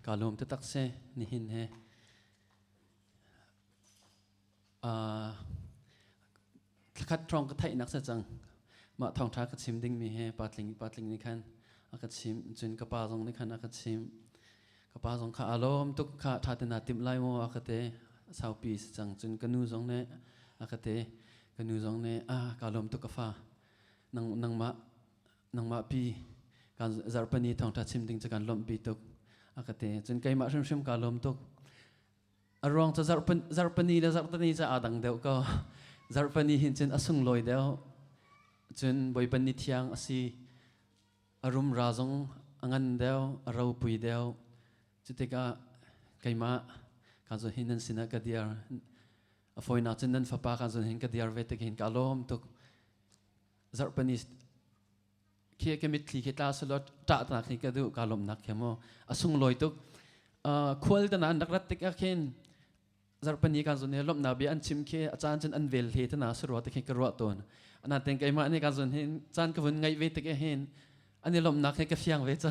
Ka lawm taktak si nihin he. Thlakhat hrawng ka theihnak si cang. Mah thawngṭha ka chim dingmi he patling patling nih khan a ka chim cun ka pa zong nih khan a ka chim. Ka pa zong kha aa lawm tuk kha ṭha te naa timh lai maw a ka ti. Saupi si cang cun ka nu zong nih a ka ti. Ka nu zong nih ah kaa lawm tuk ka fa. Nang nangmah nangmah pi kan zarhpani thawngṭha chim ding cu kan lawmhpi tuk a ka ti. Cun keimah hrimhrim kaa lawm tuk. A ruang cu zarhpani le zarhtani cu aa dang deuh ko. Zarhpani hin cun a sunglawi deuh. Cun Bawipa ni thiang a si. A rumra zong a ngan deuh, a ropui deuh. Cutikah keimah ka zon hin nan sinah ka dir. A fawinak cun nan fapa ka zon hin ka dir ve tik hin ka lawm tuk. Zarhpani khi ka mitthli khi tla selaw ṭah nak hi ka duh ka lawmhnak khi mu a sunglawi tuk. Khual tana an rak rat tik ah khin zarhpani kan zun he lawmhnak bia an chim khi a caan cun an vel hle tana sarua te khi ka ruah tawn. Anaten keimah nih kan zun hin caan ka vun ngaih ve tik ah hin an i lawmhnak he ka fiang ve ca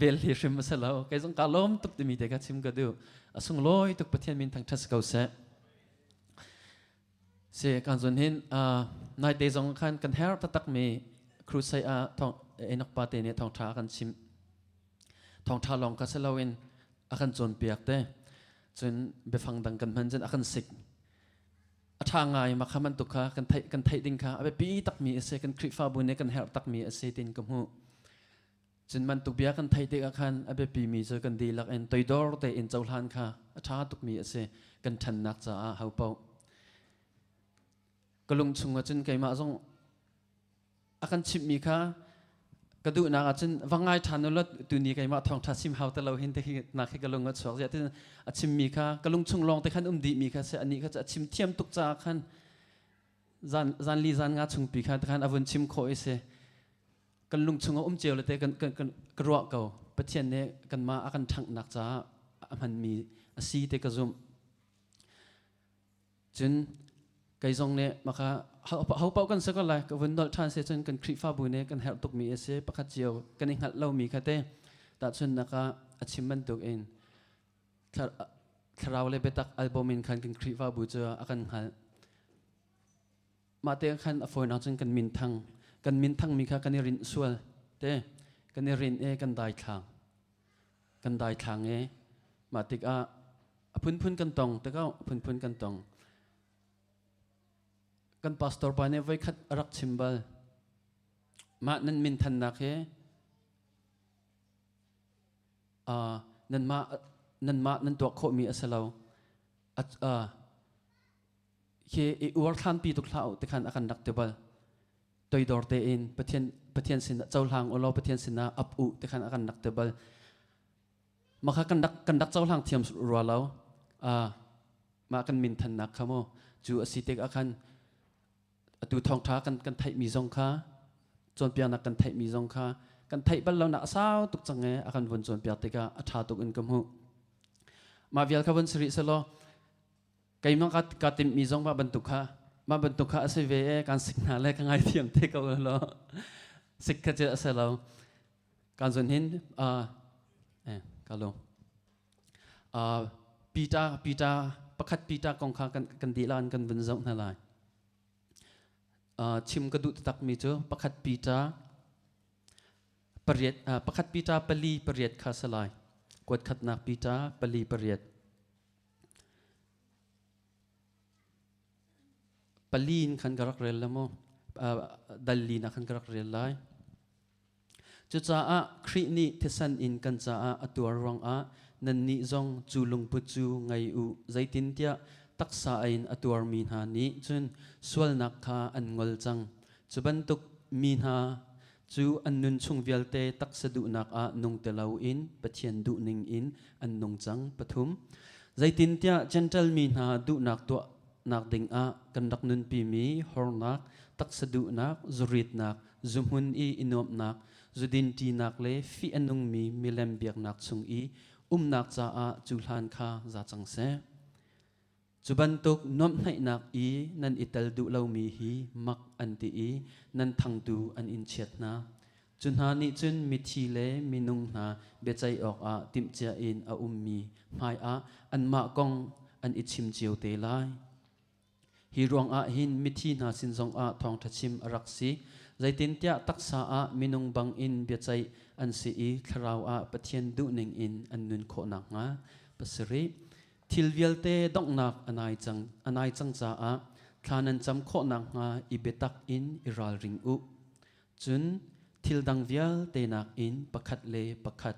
vel hle hrim a si lo. Kei zong ka lawm tuk timi te ka chim ka duh. A sunglawi tuk. Pathian min thangṭhat si ko seh. Si kan zun hin naite zong khan kan her taktak mi crusade ah thong Enoch pa te nih thawngṭha a kan chim. Thawngṭha lawng kha si loin a kan cawnpiak te. Cun biafang dang kan hman cun a kan sik. A ṭha ngai ma kha bantuk kha kan theih ding kha a biapi takmi a si. Kan Khrihfabu nih kan herh takmi a si tiin ka hmuh. Cun bantuk bia kan theih tikah khan a biapimi cu kan dihlak in toidor tein cohlan kha a ṭha tukmi a si kan ṭhannak caah ho paoh. Ka lung chungah cun keimah zong a kan chimhmi kha ka duhnak ah cun va ngai ṭhan u law tuni keimah thawngṭha chim hau te lo hin te khi nak hi ka lung a chuak ziah tin a chimmi kha ka lung chung lawng te khan um dihmi kha si. Anih kha cu a chim thiam tuk caah khan zan zan li zan nga chungpi kha khan a vun chim khawh i si. Kan lung chungah um cio le te kan kan kan ka ruah ko. Pathian nih kanmah a kan ṭhanghnak caah a hmanmi a si te ka zumh. Cun kei zong nih maka ho paoh kan si ko lai, ka vun nolh ṭhan si cun kan Khrihfabu nih kan herh tukmi a si. Pakhat cio kan i hngalh lomi kha te tahchunhnak ah a chim bantuk in thlarau le biatak album in khan kan Khrihfabu cu a kan hngalh. Mah te khan a fawinak cun kan min thang kan min thangmi kha kan i rinh sual te, kan i rinh i kan daithlang, kan daithlang i mah tikah a phunphun kan tong tikah a phunphun kan tong. Kan pastor pa nih voikhat a rak chim bal, mah nan min thannak hi nanmah nanmah nan tuah khawhmi a si lo, hi i uar thlanpi tuk hlah u tikhan a kan rak ti bal. Toidor tein Pathian Pathian sin cohlang u law Pathian sinah ap u tikhan a kan rak ti bal. Mah kha kan rak cohlang thiam rua lo. Mah kan min thannak kha mu cu a si tik ah khan atu thawngtha kan theihmi zong kha, cawnpiaknak kan theihmi zong kha kan theih bal lo nak a sau tuk cang e a kan vun cawnpiak tikah a ṭha tuk in ka hmuh. Mah vial kha vun si rih selaw keimah ka timhmi zong mah bantuk kha a si ve e. Kan sik hna le ka ngaithiam te ko lo. Sik kha cu a si lo. Kan zun hin eh ka lo Peter Peter pakhat Peter kong kha kan dih lan kan vun zoh hna lai. Chim ka duh taktak mi cu pakhat Peter pariat, pakhat Peter 4:8 kha si lai. Kuat khatnak Peter 4:8. Pali in khan ka rak rel la mu, dal li na khan ka rak rel lai. Cucaah Khrih nih thisen in kan caah a tuar ruangah nannih zong cu lungput cu ngei u. Zeitintiah taksa in a tuarmi hna nih cun sualnak kha an ngol cang. Cu bantuk mi hna cu an nun chung vialte taksa duhnak ah nung ti loin Pathian duhning in an nung cang. 3. Zeitintiah Jentail mi hna duhnak tuahnak dingah kan rak nunpimi hornak, taksa duhnak, zuritnak, zuhmun i i nuamhnak, zudin ṭinak le fih a nungmi milem biaknak chung i umnak caah cu hlan kha za cang seh. Cu bantuk nuamhhnaihnak i nan i tel duh lomi hi mak an ti i nan thangtu an in chiat hna. Cu hna nih cun mithi le minung hna biaceih awkah timhcia in a ummi hmaiah anmah kong an i chim cio te lai. Hi ruangah hin mithi hna sin zongah thawngṭha chim a rak si. Zeitintiah taksa ah minung bangin biaceih an si i thlarau ah Pathian duhning in an nun khawh nakhnga. Pasarih. Thil vialte donghnak a nai cang, a nai cang caah thla nan cam khawh nakhnga i biatak in i ralring u. Cun thil dang vialte nakin pakhat le pakhat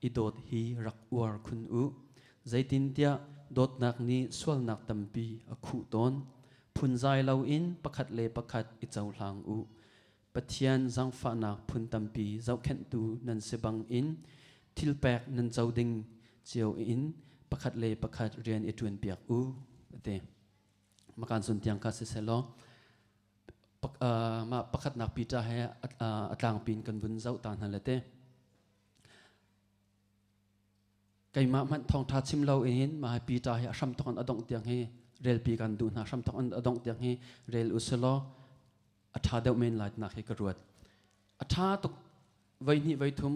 i dawt hi rak uar khun u. Zeitintiah dawtnak nih sualnak tampi a khuh tawn. Phunzai loin pakhat le pakhat i cohlang u. Pathian zaangfahnak phun tampi zohkhenhtu nan si bangin thilpek nan co ding cio in pakhat le pakhat rian i ṭuanpiak u, a ti. Makan sun tiang kha siselaw mah pakhatnak Peter he a tlangpi in kan vun zoh ta hna le te. Keimah hmanh thawngṭha chim lo in mah Peter hi a hramthawk in a dongh tiang hi relpi kan duh hna hramthawk in a dongh tiang hi rel u selaw a ṭha deuh men lai tinak hi ka ruat. A ṭha tuk voi hnih voi thum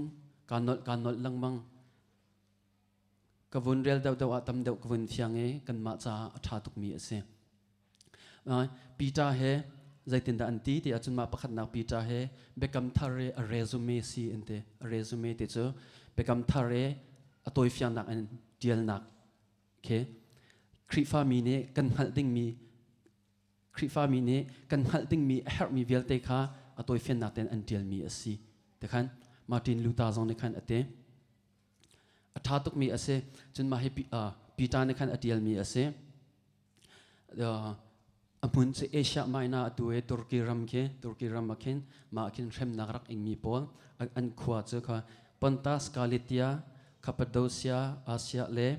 kaa nolh kaa nolh lengmang. Ka vun rel deuhdeuh ah tam deuh ka vun fiang i kanmah caah a ṭha tukmi a si. Peter he zeitindah an ti ti ahcun mah pakhatnak Peter he Biakam Thar i a resume si an ti. A resume ti cu Biakam Thar i a tawifiangnak in ṭialnak khi Khrihfami nih kan hngalh dingmi Khrihfami nih kan hngalh dingmi a herhmi vialte kha a tawifiannak tein an ṭialmi a si. Tikhan Martin Luther zong nih khan a ti. A ṭha tukmi a si. Cun mah hi Peter nih khan a ṭialmi a si. A hmun cu Asia Minor atu i Turkey ram khi Turkey ram ah khin mah khin hremnak rak ingmi pawl an khua cu kha Pontus, Galatia, Cappadocia, Asia le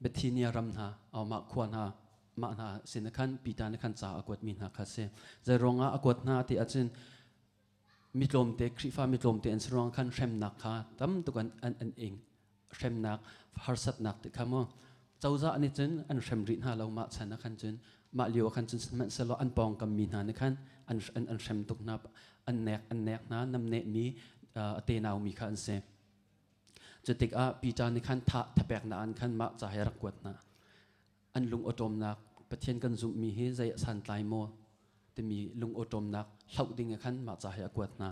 Bithynia ram hna mah khua hna mah hna sin khan Peter nih khan ca a kuatmi hna kha si. Zei ruangah a kuat hna ti ahcun mi tlawmte Khrihfa mi tlawmte an si ruang khan hremnak kha tam tuk an an, an ing hremnak harsatnak ti kha mu cozah nih cun an hrem rih hna lo mah chan ah khan cun mah lio ah khan cun sihmanhsehlaw an pawngkam mi hna nih khan an an, an hrem tuk hna an nek an nek hna namneh mi a tenau mi kha an si cu tikah Peter nih khan tha thapeknak an khan mah ca he rak kuat hna an lung awṭawmnak Pathian kan zumhmi hi zei a santlai maw timi lung awṭawmnak hloh ding ah khan mah ca hi a kuat hna.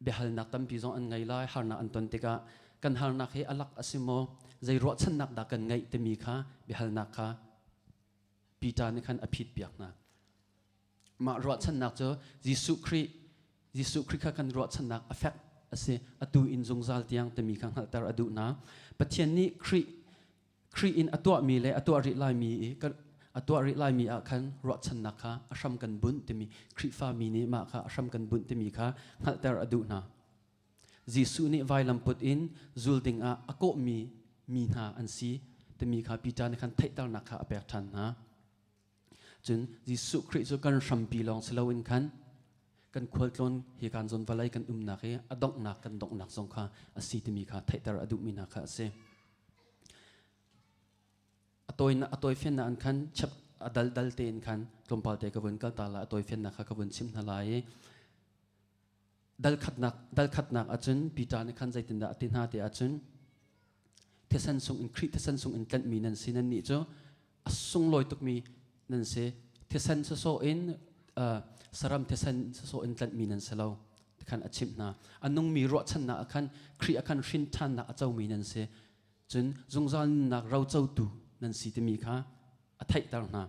Biahalnak tampi zong an ngei lai harnak an ton tikah kan harnak hi a lak a si maw zei ruahchannak dah kan ngeih timi kha biahalnak kha Peter nih khan a phit piak hna. Mah ruahchannak cu Jesuh Khrih Jesuh Khrih kha kan ruahchannak a fek a si atu in zungzal tiang timi kha hngalhter a duh hna. Pathian nih Khrih Khrih in a tuahmi le a tuah rih laimi i a tuah rih laimi ah khan ruahchannak kha a hram kan bunh timi Khrihfa mi nih mah kha a hram kan bunh timi kha hngalhter a duh hna. Jesuh nih vailam put in zul ding ah a kawhmi mi hna an si timi kha Peter nih khan theihternak kha a pek ṭhan hna. Cun Jesuh Khrih cu kan hrampi lawng si loin khan kan khualtlawn hi kan zawn vawlei kan umnak i a donghnak kan donghnak zong kha a si timi kha theihter a duhmi hna kha a si. A tawinak a tawifiannak an khan chap a dal dal tein khan tlawmpal te ka vun kal ta la a tawifiannak kha ka vun chim hna lai i dal khatnak dal khatnak ahcun Peter nih khan zeitindah a ti hna ti ahcun thisen sung in Khrih thisen sung in tlanhmi nan si nan nih cu a sunglawi tukmi nan si thisen sawsawh in saram thisen sawsawh in tlanhmi nan si lo khan a chimh hna a nungmi ruahchannak ah khan Khrih ah khan hrin ṭhannak a comi nan si cun zungzal nunnak rocotu nan si timi kha a theihter hna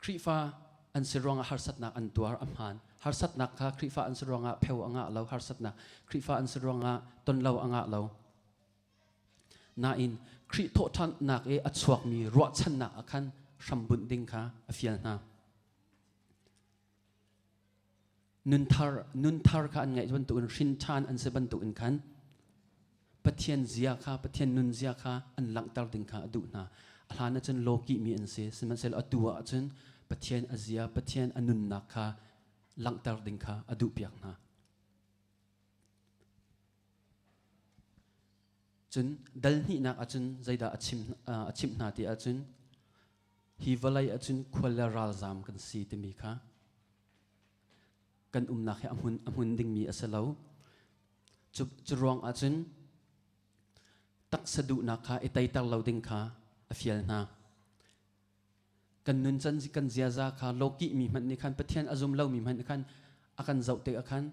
Khrihfa an si ruangah harsatnak an tuar a hmaan harsatnak kha Khrihfa an si ruangah pheu a ngah lo harsatnak Khrihfa an si ruangah ton lo a ngah lo Nain Khrih thawhṭhannak i a chuakmi ruahchannak ah khan hrambunh ding kha a fial hna. Nunthar, nunthar kha an ngeih bantukin hrin ṭhan an si bantukin khan Pathian zia kha, Pathian nunzia kha an langhter ding kha a duh hna. A hlan ahcun lawkihmi an si, sihmanhsehlaw atu ahcun Pathian a zia, Pathian a nunnak kha langhter ding kha a duhpiak hna. Cun dal hnihnak ahcun zeidah a chim a chimh hna ti ahcun hi vawlei ahcun khual le ralzam kan si timi kha. Kan umnak hi a hmun a hmun dingmi a si lo. Cu cu ruang ahcun taksa duhnak kha i teiter lo ding kha a fial hna. Kan nuncan kan ziaza kha lawkih mi hmanh nih khan Pathian a zum lomi hmanh nih khan a kan zoh tik ah khan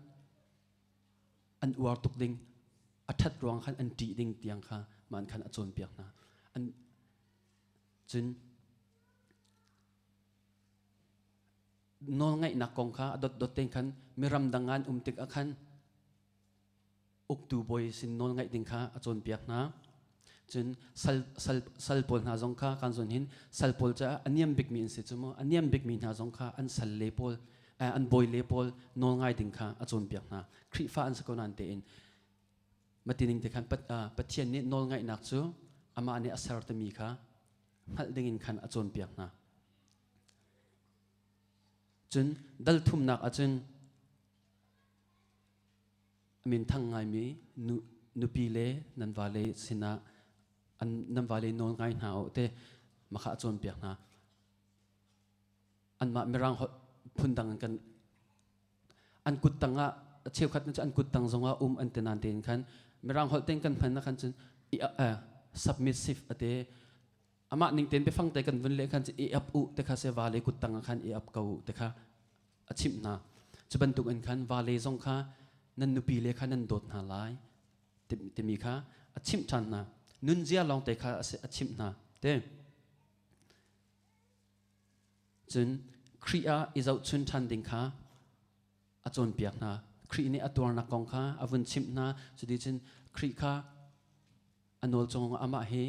an uar tuk ding a ṭhat ruang khan an ṭih ding tiang kha man khan a cawnpiak hna. An cun nawlngaihnak kong kha a dotdot tein khan miram dang an um tik ah khan uktu bawi sin nawlngaih ding kha a cawnpiak hna. Cun sal, sal, sal pawl hna zong kha kan zawn hin sal pawl caah a niam bikmi an si cu mu a niam bikmi hna zong kha an sal le pawl an bawi le pawl nawlngai ding kha a cawnpiak hna. Khrihfa an si ko nain tein matining te khan Pathian nih nawlngaihnak cu amah nih a ser timi kha hngalh ding in khan a cawnpiak hna. Cun dal thumnak ahcun a minthang ngaimi nu, nupi le nan vale sinah an, nan vale nawl ngai hna u te makha a cawnpiak hna. Anmah Mirang holh phundang in kan an kut tangah cheukhat cu an kut tang zongah um an ti nain tein khan Mirang holh tein kan hman na khan cun submissive ate amah ning tein biafang te kan vun leh khan i ap u te kha se vale kut tang ah khan i ap ko u te kha a chimh hna. Cu bantuk in khan vale zong kha nan nupi le kha nan dawt hna lai timi kha a chimh ṭhan hna. Nunzia lawng te kha a chimh hna te. Cun Khrih ah i zohchun ṭhan ding kha a cawnpiak hna. Khrih nih a tuarnak kong kha a vun chimh hna. Cuticun Khrih kha a nawl cung amah hi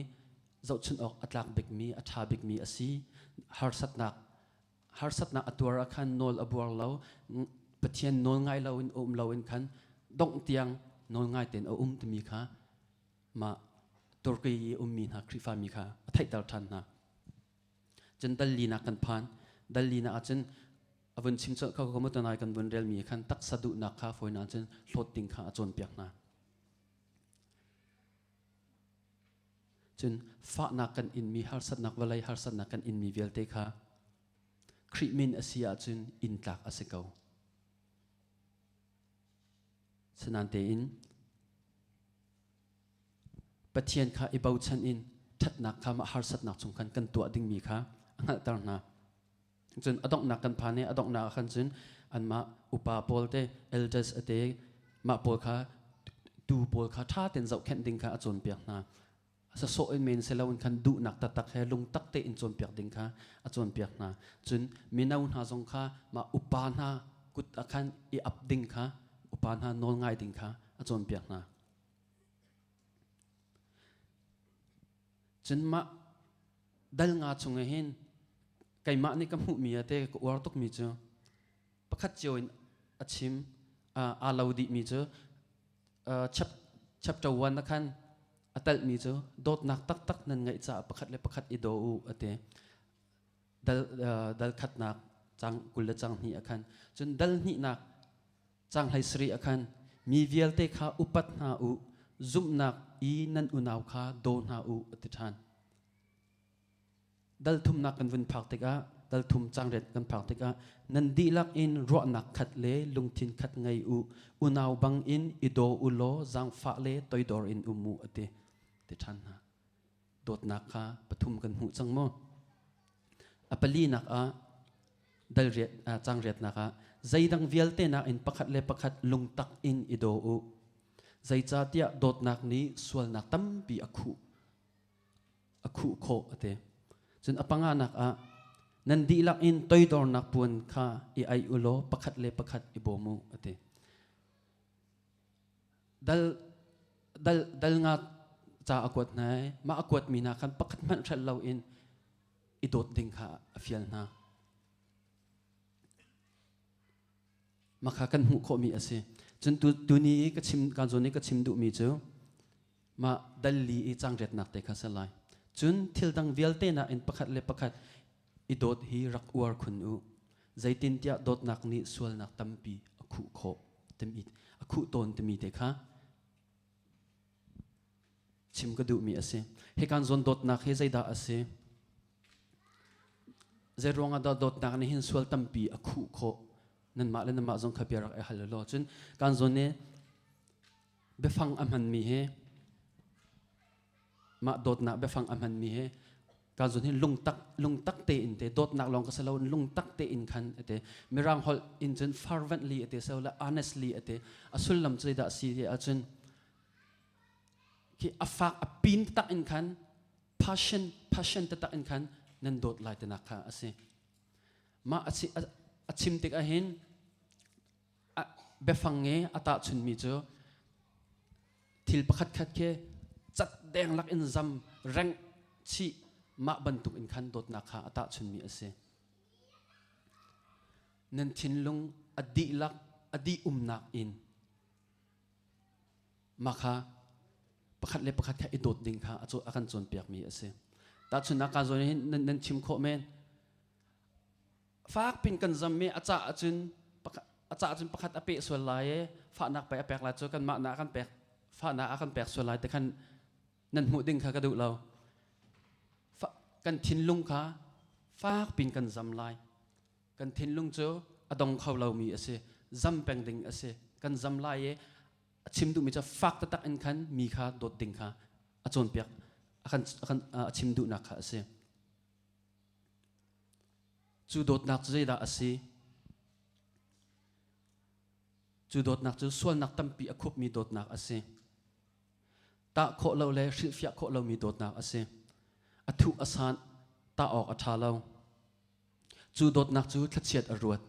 zohchunh awk a tlak bikmi, a ṭha bikmi a si. Harsatnak harsatnak a tuar ah khan nawl a buar lo. Pathian nawl ngai loin um loin khan dongh tiang nawl ngai tein a um timi kha mah Turkey i ummi hna Khrihfami kha a theihter ṭhan hna. Cun dal linak kan phan. Dal linak ahcun a vun chim colh kho ko mu tunai kan vun relmi khan taksa duhnak kha fawinak cun hlawt ding kha a cawnpiak hna. Cun fahnak kan inmi harsatnak vawlei harsatnak kan inmi vialte kha Khrih min a si ahcun inn tlak a si ko. Sanan tein Pathian kha i bochan in ṭhatnak kha mah harsatnak chung khan kan tuah dingmi kha a hngalhter hna. Cun a donghnak kan phan i a donghnak ah khan cun anmah upa pawl te elders ate mah pawl kha tuu pawl kha ṭha tein zohkhenh ding kha a cawnpiak hna. Sasawh in men si loin khan duhnak taktak he lungtak tein cawnpiak ding kha a cawnpiak hna. Cun mino hna zong kha mah upa hna kut ah khan i ap ding kha upa hna nawl ngai ding kha a cawnpiak hna. Cun mah dal nga chung ah hin keimah nih ka hmuhmi ah te ka uar tukmi cu pakhat cio in a chim aa lo dihmi cu chapter 1 ah khan a talhmi cu dawtnak taktak nan ngeih caah pakhat le pakhat i daw u a ti. Dal, dal khatnak cang 20 le cang hnih ah khan cun dal hnihnak Caang 17 ah khan mi vialte kha upat hna u, zumhnak i nan unau kha daw hna u a ti ṭhan. Dal thumnak kan vun phak tikah, dal thum caang riat kan phak tikah nan dihlak in ruahnak khat le lungthin khat ngei u, unau bangin i daw u law zaangfah le toidor in um u a ti. Ti ṭhan hna. Dawtnak kha pathum kan hmuh cang maw? A palinak ah dal riat cang riatnak ah zeidang vialte nakin pakhat le pakhat lungtak in i daw u. Zeicahtiah dawtnak nih sualnak tampi a khuh a khuh khawh a ti. Cun a panganak ah nan dihlak in toidornak puan kha i aih u law pakhat le pakhat i bawm u a ti. Dal dal dal nga ca a kuat hna i mah a kuatmi hna khan pakhat hmanh hrelh loin i dawt ding kha a fial hna. Mah kha kan hmuh khawhmi a si. Cun tu tuni i ka chim kan zawn i ka chim duhmi cu mah dalli i cangriatnak te kha si lai. Cun thil dang vialte nakin pakhat le pakhat i dawt hi rak uar khun u. Zeitintiah dawtnak nih sualnak tampi a khuh khawh timi a khuh tawn timi te kha chim ka duhmi a si. Hikan zawn dawtnak hi zeidah a si? Zeiruang ah dah dawtnak nih hin sual tampi a khuh khawh? Nanmah le nanmah zong kha bia rak i hal law cun kan zawn i biafang a hmanmi hi mah dawtnak biafang a hmanmi hi kan zawn hi lungtak lungtak tein te dawtnak lawng ka si lo lungtak tein khan ate mirang holh in cun fervently ate so le honestly ate a sullam cu zeidah si ti ahcun khi a fak a pin tak in khan passion passion taktak in khan nan dawt lai tinak kha a si. Mah a chim tik ahhin biafang i a tahchunmi cu thil pakhat khat khi cat deng lak in zam rengh chih mah bantuk in khan dawtnak kha a tahchunmi a si. Nan thinlung a dihlak a dih umnak in Mah kha pakhat le pakhat kha i dawt ding kha a kan cawnpiakmi a si. Tahchunhnak ka zawn hin nan chim khawh men. Fak pin kan zam i a cah ahcun a cah cun pakhat a peh sual lai i fahnak pei a pek lai cu kanmah na kan pek fahnak a kan pek sual lai te khan nan hmuh ding kha ka duh lo. Kan thinlung kha fak pin kan zam lai. Kan thinlung cu a dong kho lomi a si. Zam peng ding a si. Kan zam lai i a chim duhmi cu fak taktak in khan mi kha dawt ding kha a cawnpiak a kan a kan a chim duhnak kha a si. Cu dawtnak cu zeidah a si? Cu dawtnak cu sualnak tampi a khupmi dawtnak a si. Tah khawh lo le hrilhfiah khawh lomi dawtnak a si. A thuh a san tah awk a ṭha lo. Cu dawtnak cu thlachiat a ruat.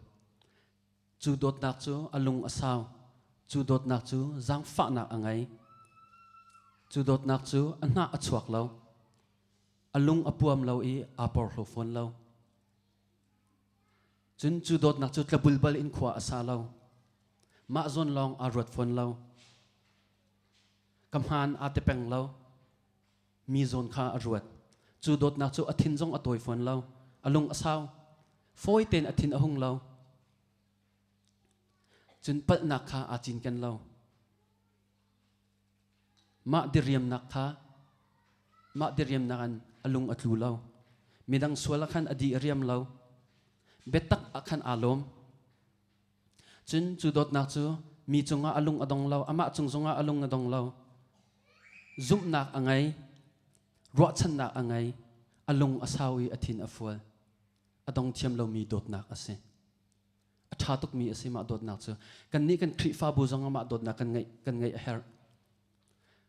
Cu dawtnak cu a lung a sau. Cu dawtnak cu zaangfahnak a ngei. Cu dawtnak cu a hnah a chuak lo. A lung a puam lo i aa porhlaw fawn lo. Cun cu dawtnak cu tlabulbal in khua a sa lo. Mah zawn lawng aa ruat fawn lo. Ka hmaan aa ti peng lo. Mi zawn kha a ruat. Cu dawtnak cu a thin zong a tawi fawn lo. A lung a sau. Fawi tein a thin a hung lo. Cun palhnak kha aa cinken lo. Mah diriamnak kha mah diriamnak in a lung a tlu lo. Midang sual ah khan a di a riam lo. Biatak ah khan aa lawm. Cun cu dawtnak cu mi cungah a lung a dong lo, amah cung zongah a lung a dong lo. Zumhnak a ngei, ruahchannak a ngei, a lung a sau i a thin a fual. A dong thiam lomi dawtnak a si. A ṭha tukmi a si mah dawtnak cu. Kannih kan Khrihfabu zong ah mah dawtnak kan ngeih kan ngeih a herh.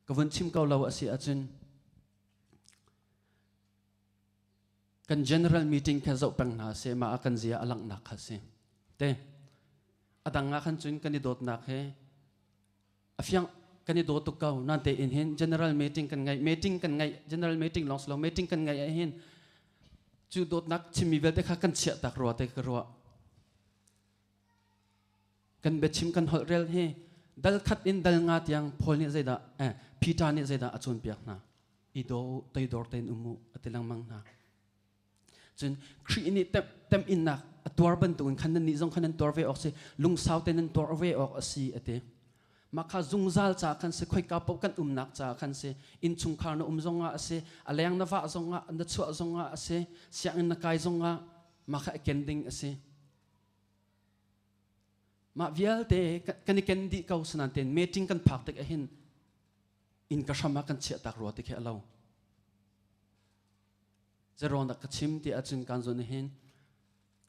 Ka vun chim ko lo a si ahcun kan general meeting kha zoh peng hna seh mah ah kan zia a langhnak kha si te a dang ah khan cun kan i dawtnak he a fiang kan i daw tuk ko nan te in hin general meeting kan ngai meeting kan ngai general meeting long slo meeting kan ngai ah hin cu dawtnak chimmi vialte kha kan chiah tak rua te ka ruah Kan biachim kan holh rel hi dal khat in dal nga tiang Paul nih zeidah eh, Peter nih zeidah a cawnpiak hna. I do toidor tein um u a ti lengmang hna. Cun Khrih nih tem teminnak a tuar bantukin khan nannih zong khan nan tuar ve awk si lungsau tein nan tuar ve awk a si a ti. Mah kha zungzal ca khan si khoika paoh kan umnak ca khan si innchungkhar na um zongah a si a leng na vah zongah na chuah zongah a si sianginn na kai zongah mah kha i ken ding a si. Mah vialte kan i ken dih ko sanan ten meeting kan phak tik ahhin inn ka hram ah kan chiah tak rua ti khi a lo. Zeruang dah ka chim ti ahcun kan zawn hin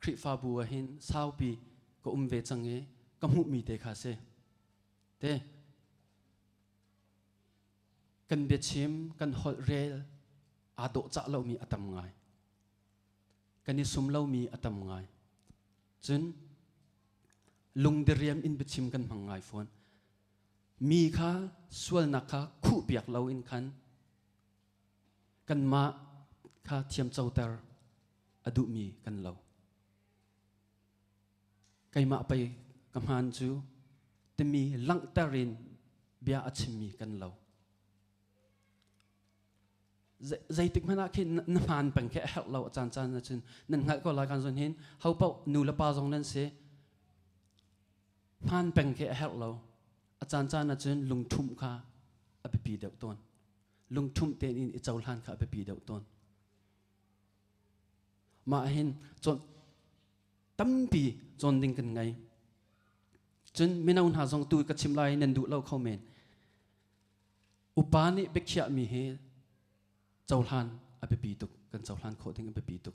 Khrihfabu ahhin saupi ka um ve cang i ka hmuhmi te kha si. Te kan biachim kan holh rel aa dawh cah lomi a tam ngai. Kan i sum lomi a tam ngai. Cun lungdiriam in biachim kan hmang ngai fawn. Mi kha sualnak kha khuhpiak loin khan kanmah kha thiamcoter a duhmi kan lo. Keimah pei ka hmaan cu timi langhter in bia a chimmi kan lo. Zeitik hmanh ah khin na hmaan peng khi a herh lo a caan caan ahcun nan hngalh ko lai kan zon hin ho paoh nu le pa zong nan si hmaan peng khi a herh lo a caan caan ahcun lungṭhumh kha a biapi deuh tawn lungṭhumh tein i cohlan kha a biapi deuh tawn mah hin cawn tampi cawn ding kan ngei. Cun mino hna zong tu ka chim lai nan duh lo kho men. Upa nih biakhiahmi hi cohlan a biapi tuk. Kan cohlan khawh ding a biapi tuk.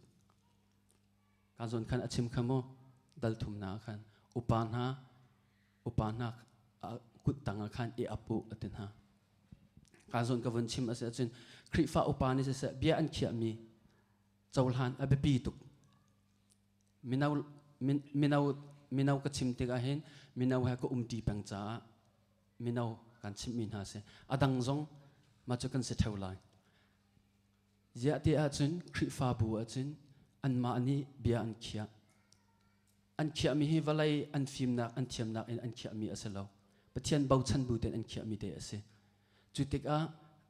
Ka zawn khan a chim kha mu dal thumnak ah khan upa hna upa hna kut tang ah khan i ap u a ti hna. Ka zawn ka vun chim a si ahcun Khrihfa upa nih siseh bia an khiahmi cohlan a biapi tuk. Mino mino mino ka chim tikah hin mino he ka umṭi peng caah mino kan chimhmi hna si. A dang zong mah cu kan si ṭheo lai. Ziah ti ahcun Khrihfabu ahcun anmah nih bia an khiah. An khiahmi hi vawlei an fimnak, an thiamnak in an khiahmi a si lo. Pathian bochan bu tein an khiahmi te a si. Cu tikah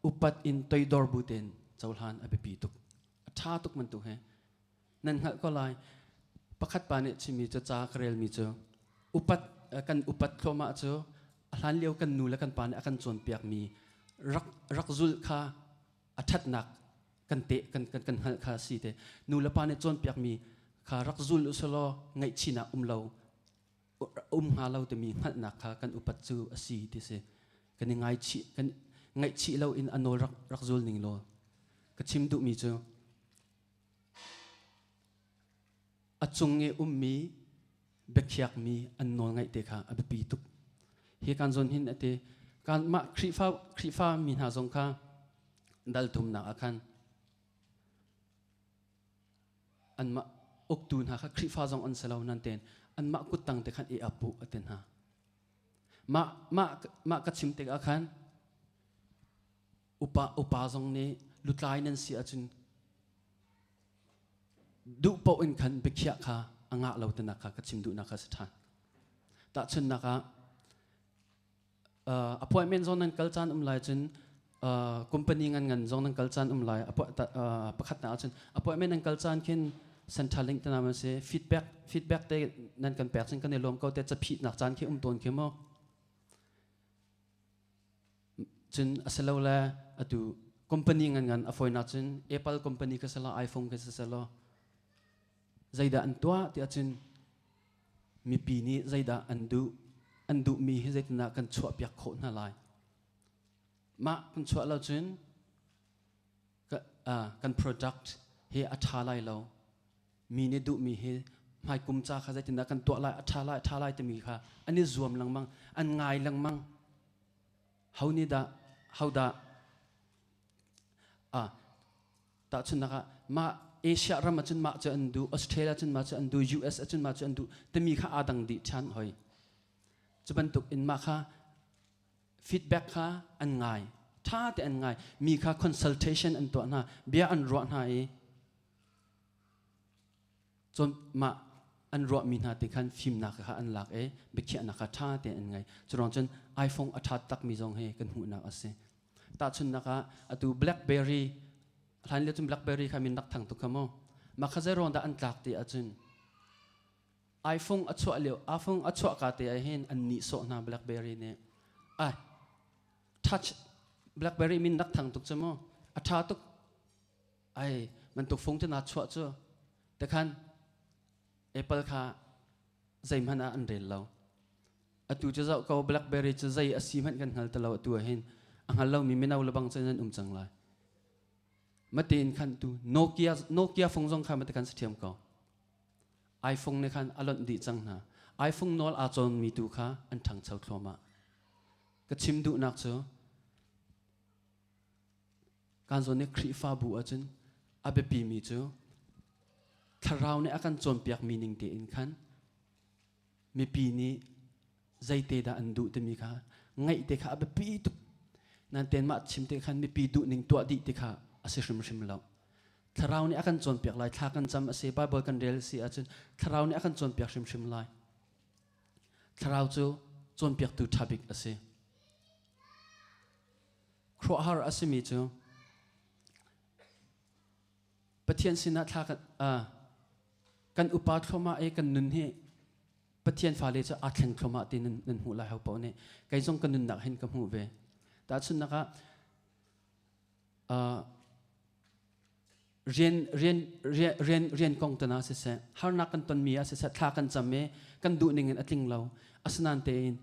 upat in toidor bu tein cohlan a biapi tuk. A ṭha tuk bantuk he. Nan hngalh ko lai. Pakhat pa nih chimmi cu ca ka relmi cu upat kan upat thluahmah cu a hlan lio kan nu le kan pa nih a kan cawnpiakmi rak rak zulh kha a ṭhatnak kan te kan kan kan hngalh kha si te. Nu le pa nih cawnpiakmi kha rak zul usulaw ngaihchihnak um lo um hnga lo timi hngalhnak kha kan upat cu a si ti si. Kan i ngaichih kan ngaihchih lo in a nawl rak rak zul ning law ka chim duhmi cu a cung i ummi biakhiakmi an nawl ngaih te kha a biapi tuk. Hi kan zawn hin ati kan mah Khrihfa Khrihfa mi hna zong kha dal thumnak ah khan anmah uktu hna kha Khrihfa zong an si lo nan ten anmah kuttang te khan i apu ati hna. Mah mah mah ka chim tikah khan upa upa zong nih lutlai nan si ahcun duh paoh in khan biakhiah kha a ngah lo tinak kha ka chim duhnak kha si ṭhan. Tahchunhnak ah appointment zong nan kal caan um lai cun company ngan ngan zong nan kal caan um lai pakhat na ahcun appointment nan kal caan khin Centrelink te nam si feedback feedback te nan kan pek cun kan i lawm ko te caphih nak caan khi um tawn khi mu Cun a si lo le atu company nganngan a fawinak cun Apple company ka si lo iPhone ka si lo zeidah an tuah tiah cun mipi nih zeidah an duh an duhmi hi zeitindah kan chuahpiak khawh hna lai. Mah kan chuah lo cun kan product hi a ṭha lai lo. Mi nih duhmi hi hmaikum ca kha zeitindah kan tuah lai a ṭha lai a ṭha lai timi kha an i zuam lengmang an ngai lengmang. Ho nih dah ho dah ah tahchunhnak ah mah Asia ram ahcun mah cu an duh Australia cun mah cu an duh US ahcun mah cu an duh timi kha aa dang dih ṭhan hoi. Cu bantuk in mah kha feedback kha an ngai ṭha te an ngai mi kha consultation an tuah hna bia an ruah hna i cun mah an ruahmi hna te khan fimnak kha an lak i biakhiahnak kha ṭha tein an ngei curuang cun iPhone a ṭha takmi zong hi kan hmuhnak a si tahchunhnak ah atu BlackBerry hlan lio cun BlackBerry kha min rak thang tuk kha mu mah kha zei ruang dah an tlak ti ahcun iPhone a chuah lio iPhone a chuah ka te ah hin an nihsawh hna BlackBerry nih ai touch BlackBerry min rak thang tuk cu mu a ṭha tuk ai bantuk fung cu naa chuah cu tekhan Apple kha zeihmanh ah an rel lo atu cu zoh ko BlackBerry cu zei a si hmanh kan hngal ti lo atu ah hin a hngal lomi mino lebang cu nan um cang lai matein khan tu Nokia Nokia fung zong kha mate kan si thiam ko iPhone nih khan a lonh dih cang hna iPhone nawl aa cawnmi tu kha an ṭhangcho thluahmah ka chim duhnak cu Kan zawn i Khrihfabu ahcun a biapimi cu thlarau nih a kan cawnpiakmi ning tein khan mipi nih zeite dah an duh timi kha ngaih te kha a biapi tuk. Nan mah chim te khan mipi duh ning tuah dih ti kha a si hrimhrim lo. Thlarau nih a kan cawnpiak lai, thla kan cam a si, Bible kan rel a si ahcun thlarau nih a kan cawnpiak hrimhrim lai. Thlarau cu cawnpiaktu ṭha bik a si. Khuaruahhar a simi cu Pathian sinah thla kan, kan upa thluahmah i kan nun hi Pathian fale cu aa thleng thluahmah ti nan, nan hmuh lai ho paoh nih kei zong ka nunnak hin ka hmuh ve. Tahchunhnak ah rian rian rian rian rian kong tana siseh harnak kan tonmi ah siseh thla kan cam i kan duh ning in a tling lo. Asinain tein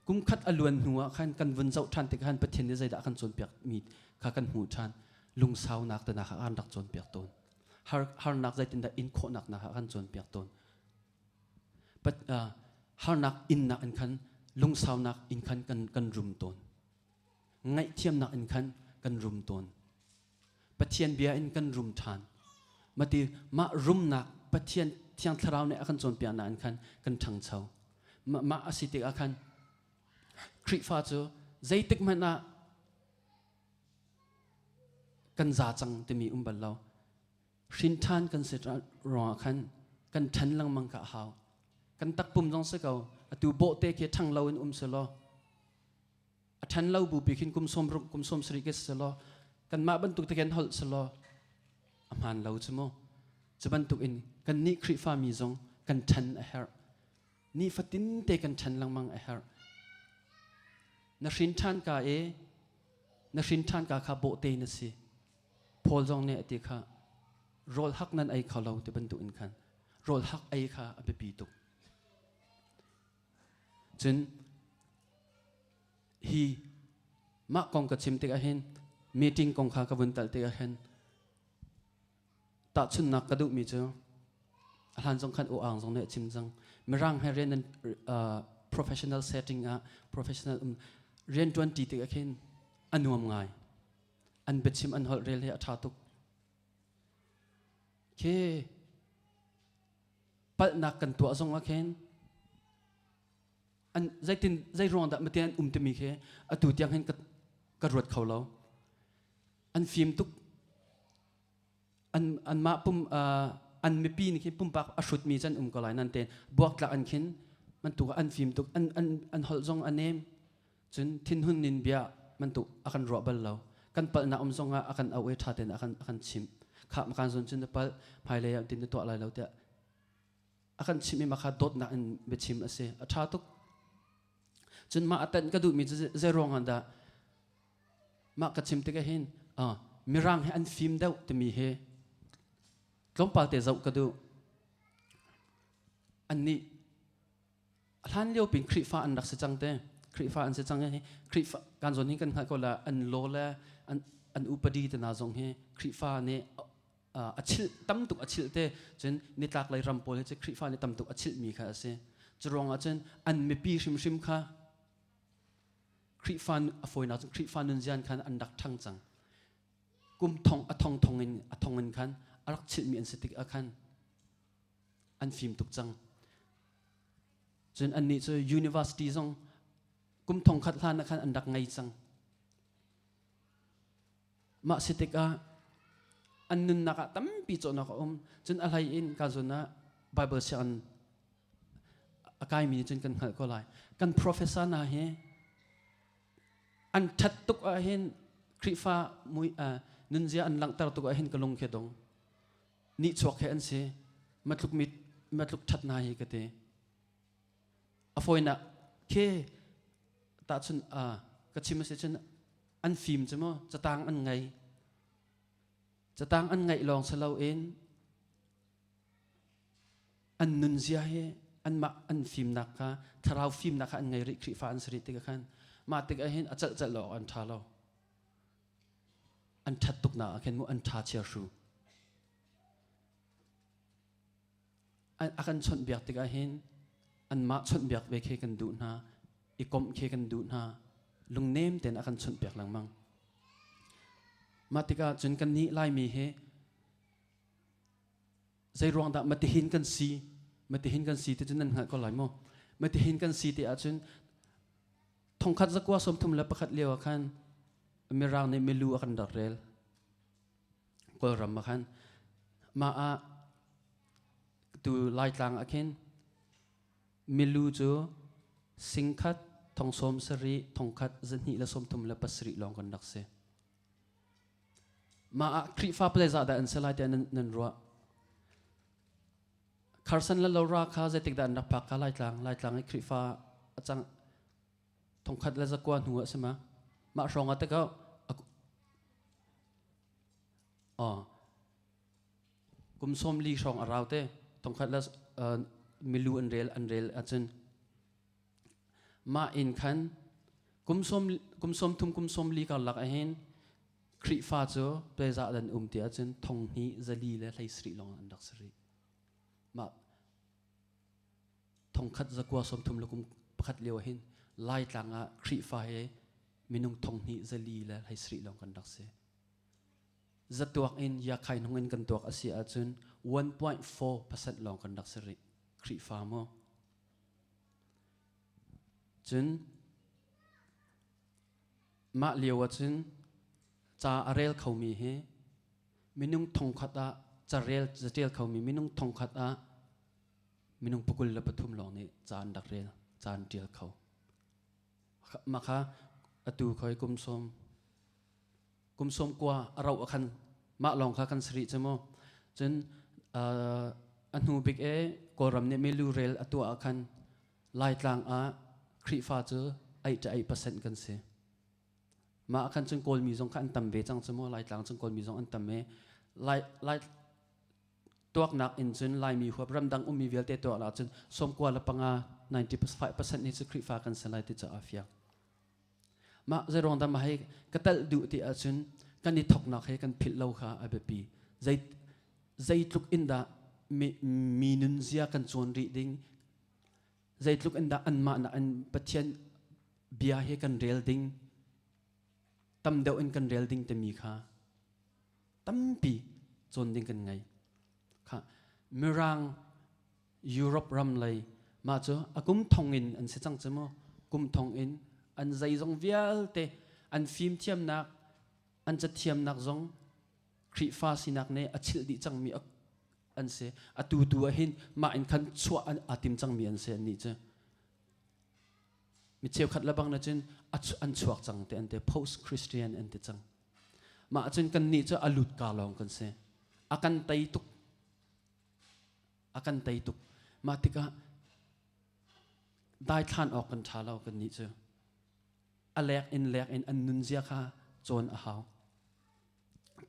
kum khat a luan hnu ah khan kan vun zoh ṭhan tikah khan Pathian nih zeidah a kan cawnpiak mi kha kan hmuh ṭhan. Lungsaunak te kha an rak cawnpiak tawn. Har harnak zeitindah in khawhnak na kha kan cawnpiak tawn. Pat, harnak innak in khan lungsaunak in khan kan kan rum tawn. Ngaihthiamnak in khan kan rum tawn. Pathian bia in kan rum ṭhan. Mati mah rumnak Pathian Thiang Thlarau nih a kan cawnpiaknak in khan kan ṭhangcho. Mah a si tikah khan Khrihfa cu zeitik hmanh ah kan za cang timi um bal lo. Hrin ṭhan kan si ruangah khan kan ṭhan lengmang ka hau. Kan takpum zong si ko. Atu bawhte khi ṭhang lo in um si law a ṭhan lo bupi khin kum sawm ruk kum sawm sarih ke si law kanmah bantuk te khin holh si law a hmaan lo cu mu. Cu bantuk in kannih Khrihfa mi zong kan ṭhan a herh. Nifatin te kan ṭhan lengmang a herh. Na hrin ṭhan ka i na hrin ṭhan ka kha bawhte na si. Paul zong nih a ti kha rawl hak nan ei kho lo ti bantuk in khan rawl hak ei kha a biapi tuk. Cun hi mah kong ka chim tikah hin meeting kong kha ka vun tal tikah hin tahchunhnak ka duhmi cu a hlan zong khan u ang zong nih a chim cang. Mirang he rian an professional setting ah professional um rian ṭuan ṭi tikah khin a nuam ngai. An biachim an holh rel hi a ṭha tuk. Khi palhnak kan tuah zong ah khin an zeitin zei ruang dah mate an um timi khi atu tiang hin ka ka ruat kho lo. An fim tuk. An anmah pum an mipi nih khin pumpak a hrutmi can um ko lai nan te buaktlak an khin man tu an fim tuk an an an holh zong a nem. Cun thinhun nin bia man tu a kan ruah bal lo. Kan palhnak um zong ah a kan auh i ṭha tein a kan a kan chimh. Khah makan zawn cun na palh hmailei ah tin na tuah lai lo tiah a kan chimh i mah kha dawtnak in biachim a si. A ṭha tuk. Cun mah a tenh ka duhmi cu zei ruang ah dah mah ka chim tikah hin Mirang hi an fim deuh timi hi tlawmpal te zoh ka duh. Annih hlan lio pin Khrihfa an rak si cang te. Khrihfa an si cang hi Khrihfa kan zawn hin kan hngalh ko la an law le an an upadi te na zong hi Khrihfa nih a chilh tam tuk a chilh te. Cun nitlak lei ram pawl hi cu Khrihfa nih tam tuk a chilhmi kha a si. Cu ruangah cun an mipi hrimhrim kha Khrihfa a fawinak cun Khrihfa nunzian khan an rak ṭhang cang. Kum thong a thong thong in a thong in khan a rak chilhmi an si tik ah khan an fim tuk cang. Cun annih cu university zong kum thong khat hlan ah khan an rak ngei cang. Mah si tikah an nunnak ah tampi cawhnak a um. Cun a hlei in ka zawn ah Bible sianginn a kaimi nih cun kan hngalh ko lai. Kan professor hna hi an ṭhat tuk ahhin Khrihfa mui nunzia an langhter tuk ahhin ka lung khi dong. Nihchuak he an si. Matluk mit matluk ṭhat hna hi ka ti. A fawinak khi tahchun ka chim a si cun an fim cu mu catang an ngei. Catang an ngeih lawng si loin an nunzia hi anmah an fimnak kha thlarau fimnak kha an ngei rih Khrihfa an si rih tikah khan mah tikah hin a celh celh lo an ṭha lo. An ṭhat tuk nak ah khin mu an ṭha chia hru. A kan chawnhbiak tikah hin anmah chawnhbiak ve khi kan duh hna, i komh khi kan duh hna. Lungnem tein a kan chawnhpiak lengmang. Mah tikah cun kannih Laimi hi zei ruang dah matihin kan si, matihin kan si ti cu nan hngalh ko lai maw? Matihin kan si ti ahcun thongkhat zakua 31 lio ah khan Mirang nih milu a kan rak rel. Kawlram ah khan mah ah tu Laitlang ah khin milu cu singkhat thong sawm sarih thongkhat zahnih le sawmthum le pasarih lawng kan rak si. Mah ah Khrihfa zeizah dah an si lai tiah nan, nan ruah? Carson le Laura kha zeitik dah an rak phak ka Laitlang Laitlang i Khrihfa a cang thongkhat le zakua hnu ah si ma? Mah hrawng ah tikah kum sawm li hrawng a rau te thongkhat le milu an rel an rel ahcun. Mah in khan kum sawm kum sawm thum kum sawm li karlak ahhin Khrihfa cu pezah an um ti ahcun thong hnih zali le hlei sarih lawng an rak si rih. Mah thongkhat zakua sawmthum le kum pakhat lio hin Laitlang ah Khrihfa he minung thong hnih zali le hlei sarih lawng kan rak si. Zatuak in yakhai hnung in kan tuak a si ahcun 1.4% lawng kan rak si rih. Khrihfa maw? Cun mah lio ahcun ca a rel khomi hi minung thongkhat ah carel catial khomi minung thongkhat ah minung pakul le pathum lawng nih ca an rak rel ca an ṭial kho. Mah kha atu khoi kum sawm kum sawm kua a rauh ah khan mah lawng kha kan sari cu mu. Cun a hnu bik e Kawlram nih milu rel a tuah ah khan Laitlang ah Khrihfa cu 8% kan si. Mah ah khan cun Kawlmi zong kha an tam ve cang cu mu. Laitlang cun Kawlmi zong an tam i Lai Lai tuaknak in cun Laimi huap ramdang ummi vialte tuak ah cun 95 95% hi cu Khrihfa kan si lai ti cu aa fiang. Mah zeiruang dah mah hi ka talh duh ti ahcun kan i thoknak he kan philh lo kha a biapi. Zei zeitluk in dah mi, mi nunzia kan cawn rih ding, zeitluk in dah anmah nak in Pathian bia hi kan rel ding, tam deuh in kan rel ding timi kha tampi cawn ding kan ngei. Kha Mirang Europe ram lei mah cu a kum thong in an si cang cu mu kum thong in an zeizong vialte an fimthiamnak an cathiamnak zong Khrihfa sinak nih a chilh dih cangmi an si atu tu ah hin mah in khan chuah an aa tim cangmi an si annih cu mi cheukhat lebang na cun an chuak cang te an ti post Christian an ti cang mah cun kan nih cu a lut ka lawng kan si a kan tei tuk a kan tei tuk mah tikah daithlan awk kan ṭha lo kan nih cu a lek in lek in an nunzia kha cawn a hau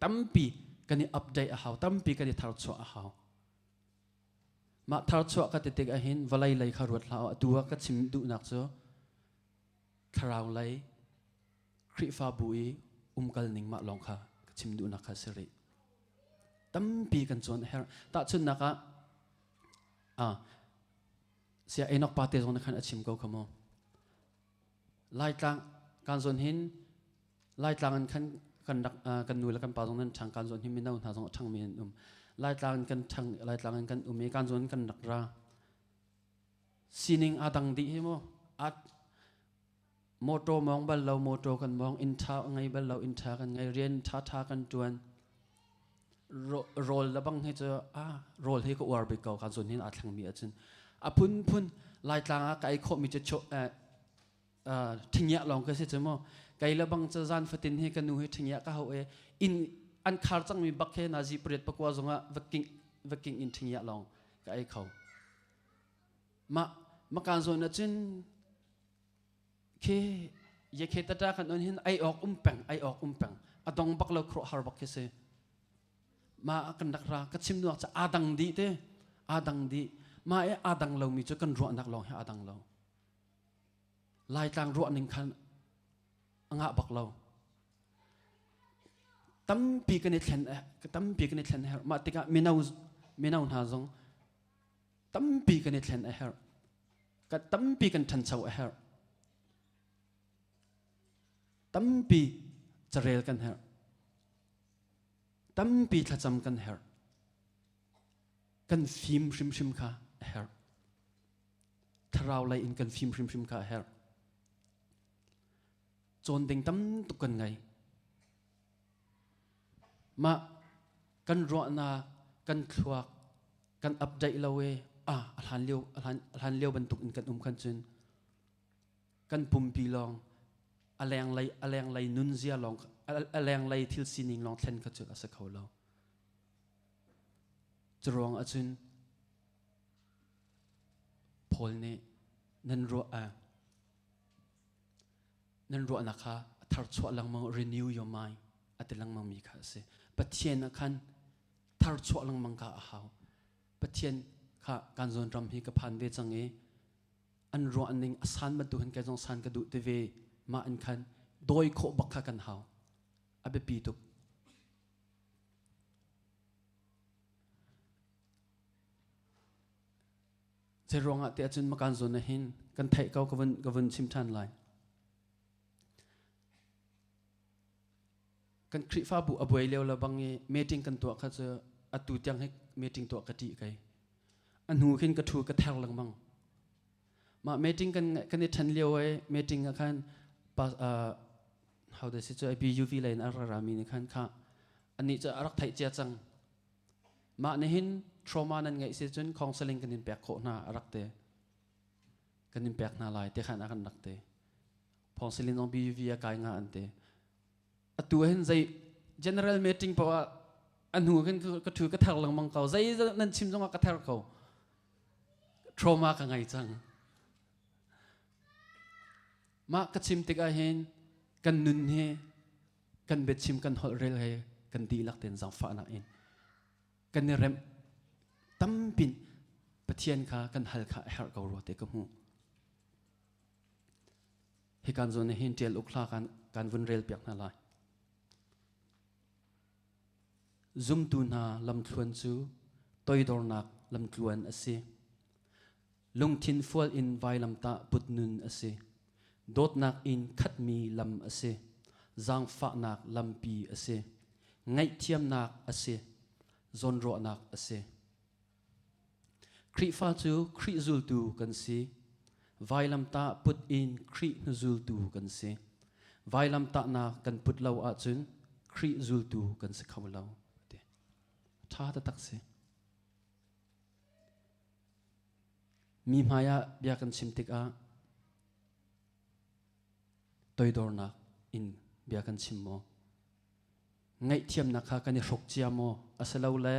tampi kan i update a hau tampi kan i tharchuah a hau mah tharchuah ka ti tik ahhin vawlei lei kha ruat hlah atu ah ka chim duhnak cu thlarau lei Khrihfabu i umkal ning mah lawng kha ka chim duhnak kha si rih. Tampi kan cawn a herh. Tahchunhnak ah, ah sia Enoch pa te zong nih khan a chim ko kha mu. Laitlang kan zawn hin Laitlang in khan kan rak kan nu le kan pa zong nan ṭhang kan zawn hin mino hna zong a ṭhangmi an um. Laitlang in kan ṭhang Laitlang in kan um i kan zawn kan rak ra. Sining aa dang dih hi mu. Motor mawng bal lo motor kan mawng inn ṭha ngei bal lo inn ṭha kan ngei rian ṭha ṭha kan ṭuan rawl le bang hi cu ah rawl hi ka uar bik ko kan zun hin aa thlengmi ahcun a phunphun Laitlang ah ka ei khawhmi cu ṭhingiah lawng ka si cu mu kei le bang cu zan fatin hi ka nu hi ṭhingiah ka hau e inn an khar cangmi bak he nazi pariat pakua zongah vaking vaking in ṭhingiah lawng ka ei kho mah makan zawn ahcun Khi yekhe tata kan on hin ai awk um peng ai awk um peng a dong bak lo khro har bak khi si ma kan rak ra ka chim nuak cha adang di te adang di ma e adang lo mi chu kan ruahnak lawng hi adang lo laitlang ruah ning khan anga bak lo tampi kan i thlen tampi kan i thlen her ma tikah mino mino hna zong tampi kan i thlen a herh kan tampi kan ṭhancho a herh tampi carel kan herh tampi thlacam kan herh kan fim hrimhrim kha a herh thlarau lei in kan fim hrimhrim kha a herh cawn ding tam tuk kan ngei mah kan ruahnak kan thluak kan update lo e ah a hlan lio a hlan a hlan lio bantuk in kan um khan cun kan pumpi lawng a lenglei a lenglei nunzia lawng a lenglei thil sining lawng thlen kha cu a si kho lo curuang ahcun Paul nih nan ruah a nan ruahnak kha a tharchuah lengmang renew your mind a ti lengmang mi kha a si Pathian ah khan tharchuah lengmang kha a hau Pathian kha kan zawn ram hi ka phan ve cang i An ruah ning a san bantuk hin kai zong san ka duh ti ve mah in khan dawi khawh bak kha kan hau. A biapi tuk. Zei ruangah ti ahcun makan zawn ah hin kan theih ko ka vun ka vun chim ṭhan lai. Kan Khrihfabu a buai lio le bang i meeting kan tuah kha cu atu tiang hi meeting tuah ka ṭih kai. A hnu khin ka ṭhu ka ther lengmang. Mah meeting kan kan i ṭhen lio i meeting ah khan pa uh, how does it BUV lei in a ra rami nih khan kha anih cu a rak theih cia cang. Mah nihin trauma nan ngeih si cun counseling kan in pek khawh hna a rak te. Kan in pek hna lai te khan a kan rak te. Counseling zong BUV a kai nga an te. Atu hin zei general meeting poah ah a hnu khin ka thu ka ther lengmang ko. Zei nan chim zongah ka ther ko. Trauma ka ngei cang. Mah ka chim tikah hin kan nun hi kan biachim kan holh rel he kan dihlak tein zaangfahnak in kan i remh tampin Pathian kha kan hal kha a herh ko rua te ka hmu. Hi kan zawn hin ṭial uk hla kan kan vun rel piak hna lai. Zumtu hna lamthluan cu toidornak lamtluan a si. Lungthin fual in vailamtah put nun a si. Dawtnak in khatmi lam a si. Zaangfahnak lampi a si. Ngaihthiamnak a si. Zawnruahnak a si. Khrihfa cu Khrih zultu kan si. Vailamtah put in Khrih hnuzultu kan si. Vailamtahnak kan put lo ahcun Khrih zultu kan si kho lo. Ti. Ṭha taktak si. Mi hmaiah bia kan chim tikah toidornak in bia kan chim maw? Ngaihthiamnak kha kan i hruk cia maw? Asilole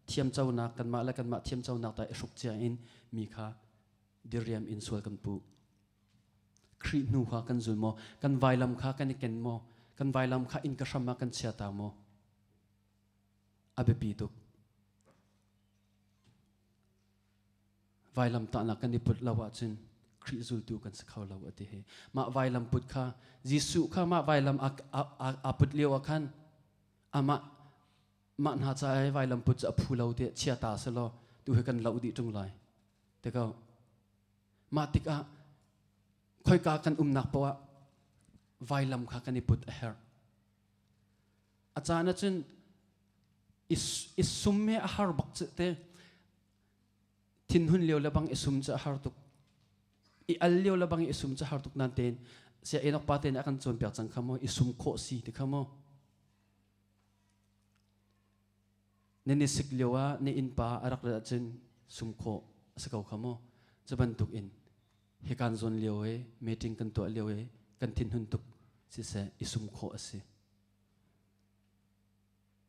thiamconak kanmah le kanmah thiamconak ta i hruk cia in mi kha diriam in sual kan puh. Khrih hnu kha kan zul maw? Kan vailam kha kan i ken maw? Kan vailam kha inn ka hram ah kan chia ta maw? A biapi tuk. Vailamtahnak kan i put lo ahcun Khrih zultu kan si kho lo a ti hi. Mah vailam put kha Jesuh kha mah vailam a put lio ah khan amah mah hna ca i vailam put cu a phu lo tiah chia ta selaw tu hi kan loh dih ṭung lai. Te ko. Mah tikah khoika kan umnak poah ah vailam kha kan i put a herh. A caan ahcun i sum hi a har bak cu te. Thinhun lio le bang i sum cu a har tuk. I al lio le bang i sum cu har tuk nan tein sia Enoch pa te nih a kan cawnpiak cang kha maw i sum khawh si ti kha maw. Nan i sik lio ah na innpa a rak rat ahcun sum khawh a si ko kha maw. Cu bantuk in hikan zawn lio i meeting kan tuah lio i kan thinhun tuk siseh i sum khawh a si.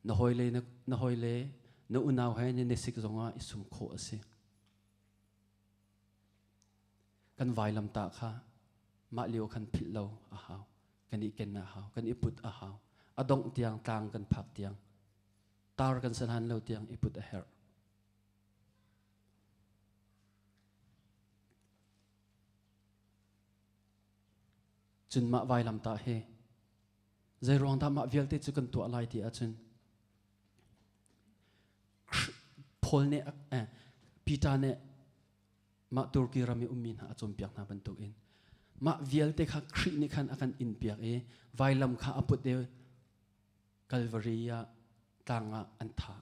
Na hawile na hawile na unau he nan i sik zongah i sum khawh a si. Kan vailamtah kha mah lio khan philh lo a hau. Kan i ken a hau. Kan i put a hau. A dongh tiang tlang kan phak tiang tar kan san han lo tiang i put a herh. Cun mah vailamtah hi Zeiruang dah mah vialte cu kan tuah lai ti ahcun Paul nih eh, Peter nih mah Turkey ram i ummi hna a cawnpiak hna bantukin mah vialte kha Khrih nih khan a kan inpiak i vailam kha a put i Calvary ah tlang ah an thah.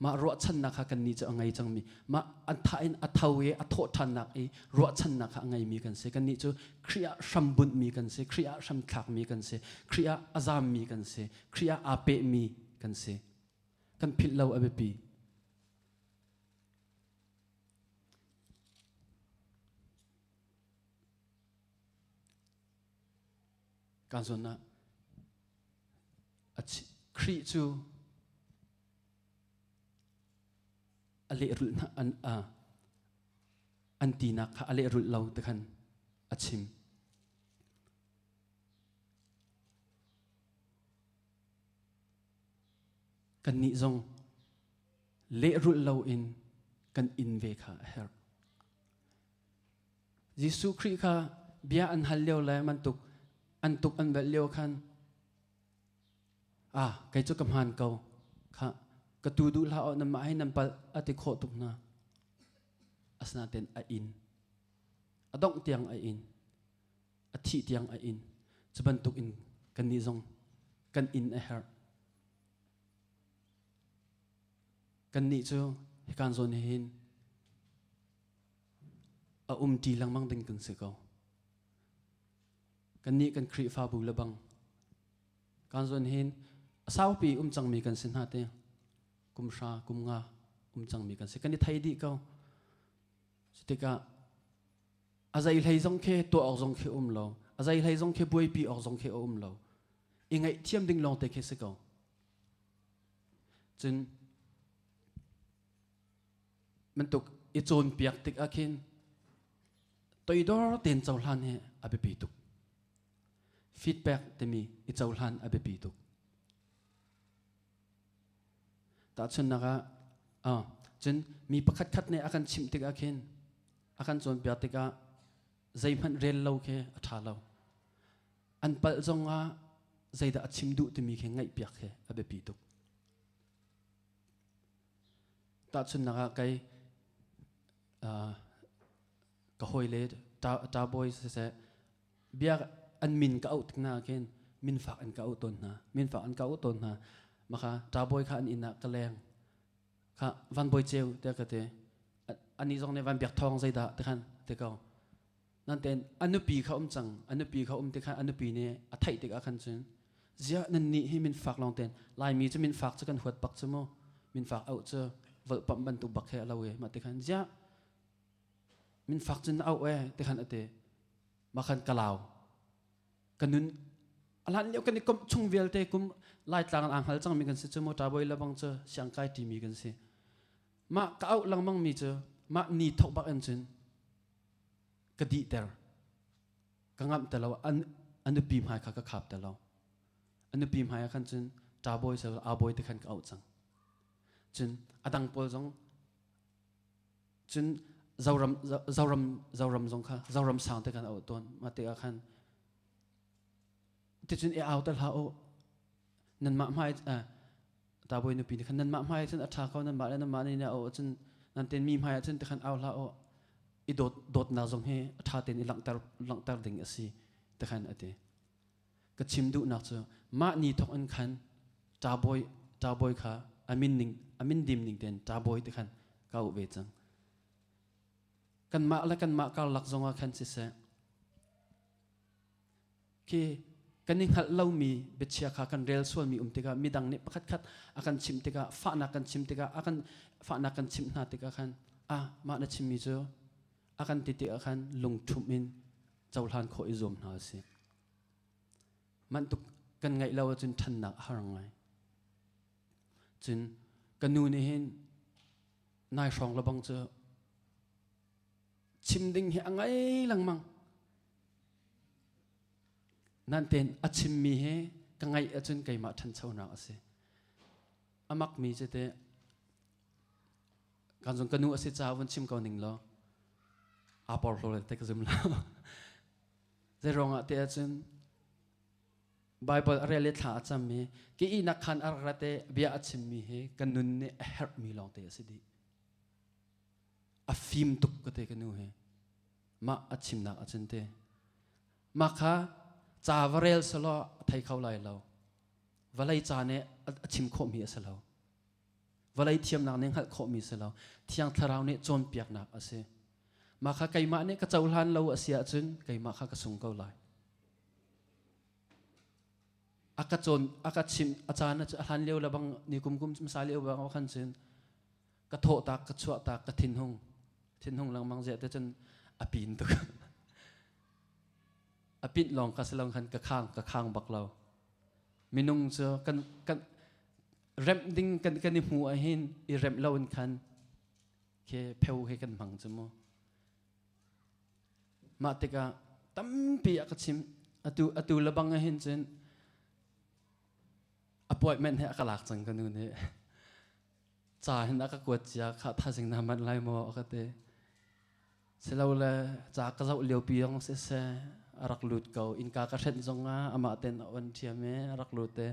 Mah ruahchannak kha kannih cu a ngei cangmi, mah an thah in a tho i a thawh ṭhannak i ruahchannak kha a ngeimi kan si. Kannih cu Khrih ah hrambunhmi kan si, Khrih ah hramthlakmi kan si, Khrih ah a zammi kan si, Khrih ah aa pehmi kan si. Kan philh lo a biapi. Kan zawn ah Khrih cu a lehrulh hna an an tinak kha a lehrulh lo ti khan a chim. Kannih zong lehrulh loin kan in ve kha a herh. Jesuh Khrih kha bia an hal lio le mantuk an tuk an velh lio khan ah kei cu ka hmaan ko kha ka tu duh hlah aw nanmah hi nan palh a ti khawh tuk hna. Asinain a in. A dongh tiang a in. A thih tiang a in. Cu bantuk in kannih zong kan in a herh. Kannih cu hikan zawn hi hin a um ṭi lengmang ding kan si ko. Kannih kan Khrihfabu le bang kan zawn hin a saupi um cangmi kan si hna te kum hra kum nga um cangmi kan si kan i thei dih ko. Cutikah a zei hlei zong khi tuah awk zong khi um lo a zei hlei zong khi buaipi awk zong khi a um lo i ngaihthiam ding lawng te khi si ko. Cun bantuk i cawnpiak tik ah khin toidor tein cohlan hi a biapi tuk. Feedback timi i cohlan a biapi tuk. Tahchunhnak ah, cun mi pakhat khat nih a kan chimh tik ah khin a kan cawnpiak tikah zeihmanh rel lo khi a ṭha lo. An palh zongah zeidah a chim duh timi khi ngaihpiak khi a biapi tuk. Tahchunhnak ah kei ka hawile ṭa bawi siseh bia an min ka auh tik hna khin min fak an ka auh tawn hna min fak an ka auh tawn hna maka ṭa bawi kha an inn ah ka leng kha van bawi ceu tiah ka ti anih zong nih van biak thawng zeidah ti khan ti ko nan ten a nupi kha um cang a nupi kha um ti khan a nupi nih a theih tikah khan cun ziah nan nih hi min fak lawng ten laimi cu min fak cu kan huat bak cu mu min fak auh cu volhpamh bantuk bak he a lo e mah ti khan ziah min fak cun na auh e ti khan a ti mah khan ka lau ka nun a hlan lio kan i komh chung vialte kum laitlang an hngal cangmi kan si cu mu ṭa bawi le bang cu siang kai ṭimi kan si mah ka auh lengmang mi cu mah ni thok bak in cun ka dihter ka ngamh te lo an a nupi hmai kha ka khap te lo a nupi hmai ah khan cun ṭa bawi sel a bawi te khan ka auh cang cun a dang pawl zong cun zoram zoram zoram zong kha zoram sang te kan auh tawn mah te ah khan ticun i au te hlah u nanmah hmai ta bawi nupi nih khan nanmah hmai cun a ṭha ko nanmah le nanmah nih na au cun nan ten mi hmai ah cun ti khan au hlah u i dawt dawtnak zong hi a ṭha tein i langhter langhter ding a si ti khan a ti ka chim duhnak cu mah ni thawk in khan ṭa bawi ṭa bawi kha a min ning a min dim ning tein ṭa bawi ti khan ka auh ve cang kanmah le kanmah karlak zongah khan siseh khi kan i hngalh lomi biachia kha kan rel sualmi um tikah midang nih pakhatkhat a kan chimh tikah fahnak kan chim tikah a kan fahnak kan chimh hna tikah khan ah mah na chimmi cu a kan ti tikah khan lungṭhumh in cohlan khawh i zuam hna a si mantuk kan ngaih lo ahcun ṭhannak a har ngai cun ka nu nih hin nai hrawng lebang cu chim ding hi a ngai lengmang Nan tein a chimmi hi ka ngaih ahcun keimah ṭhanchonak a si. A makmi cu teh kan zong ka nu a si caah vun chim ko ning law aa porhlaw le te ka zum lo. Zei ruangah te ahcun Bible a rel i thla a cam i ke ihnak khan a rak rat i bia a chimmi hi ka nun nih a herhmi lawngte a si dih. A fim tuk ka te ka nu hi. Mah a chimnak ahcun te mah kha ca va rel selaw a thei kho lai lo. Vawlei ca nih a chim khawhmi a si lo. Vawlei thiamnak nih hngalh khawhmi a si lo. Thiang Thlarau nih cawnpiaknak a si. Mah kha keimah nih ka cohlan lo a si ahcun keimah kha ka sung ko lai. A ka cawn a ka chimh a caan a hlan lio le bang ni kum kum hmasa lio bang khan cun ka thawhtak ka chuahtak ka thinhung thinhung lengmang ziah te cun a pin tuk a pin lawng ka silong khan ka khang ka khang bak lo minung cu kan kan remh ding kan kan i hmu ahhin i remh lo in khan ke pheu he kan hmang cu mu mah tikah tampi a ka chim atu atu lebang ahhin cun appointment he a ka lak cang ka nu nih ca hin a ka kuat cia kha thazing na manh lai maw a ka ti. Silole ca ka zoh liopi zong siseh a rak lut ko. Innka ka hrenh zongah amah ten a on ṭhiam i a rak lut i